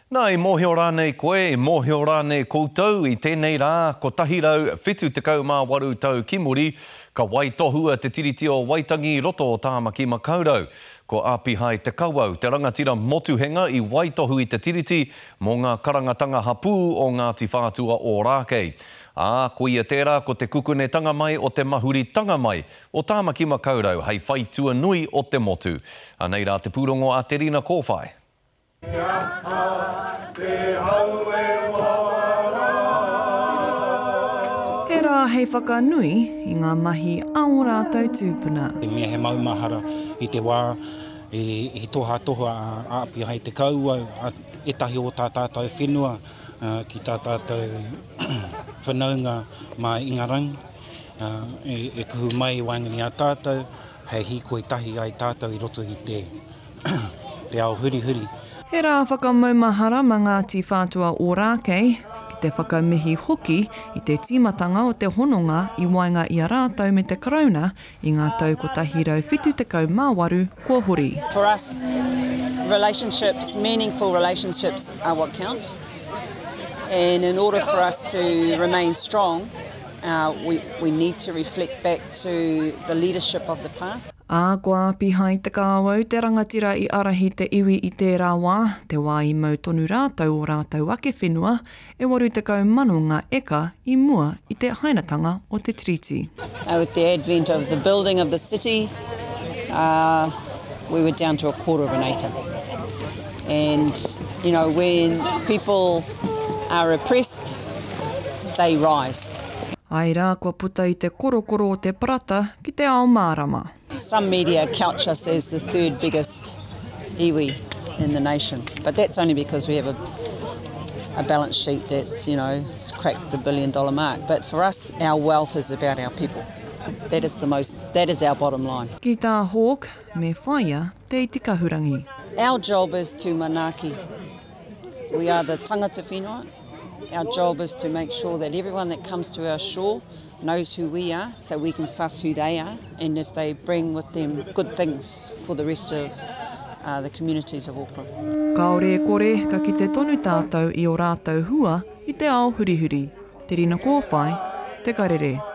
Nā, i mōhio rānei koe, i mōhio rānei koutou, i tēnei rā, 178 tau ki muri, ka waitohua Te Tiriti o Waitangi i roto o Tāmaki Makaurau. Ko Apihai Te Kawau, te rangatira motuhenga i waitohu i te Tiriti mō ngā karangatanga hapū o Ngāti Whātua Ōrākei. Ā, koia tērā ko te kukunetanga mai o te mahuritanga mai o Tāmaki Makaurau hei whaitua nui o te motu. Anei rā te pūrongo a Te Rina Kōwhai. He aha te hau e wawa rā? He rā hei whakanui i ngā mahi a ō rātou tūpuna. I mea he maumahara i te wā i tohatoha a Apihai Te Kauwau ētahi o tā tātou whenua ki tā tātou whanaunga mā Ingarangi e kuhu mai i waenganui i a tātou hei hīkoi tahi ai tātou i roto i te te ao hurihuri. He rā whakamaumahara mā Ngāti Whātua Ōrākei, ki te whakamihi hoki i te tīmatanga o te hononga i waenga i a rātou me te Karauna i ngā tau 178 kua hori. For us, relationships, meaningful relationships are what count and in order for us to remain strong, we, we need to reflect back to the leadership of the past. Ā, ko Āpihai Te Kāwau te rangatira i ārahi te iwi i tērā wā, te wā i mau tonu rātou ō rātou ake whenua, e 80,000 ngā eka i mua i te hainatanga o te Tiriti. With the advent of the building of the city, we were down to a quarter of an acre. And, you know, when people are oppressed, they rise. Āe rā, kua puta i te korokoro o te parata ki te ao mārama. Some media couch us as the third biggest iwi in the nation, but that's only because we have a, a balance sheet that's, you know, it's cracked the billion dollar mark. But for us, our wealth is about our people. That is the most, that is our bottom line. Ki tā Hawke, me whaia te iti kahurangi. Our job is to manaaki. We are the tangata whenua. Our job is to make sure that everyone that comes to our shore knows who we are so we can suss who they are and if they bring with them good things for the rest of uh, the communities of Auckland. Kāore e kore, ka kite tonu tātou i ō rātou hua i te ao hurihuri. Te Rina Kōwhai, Te Karere.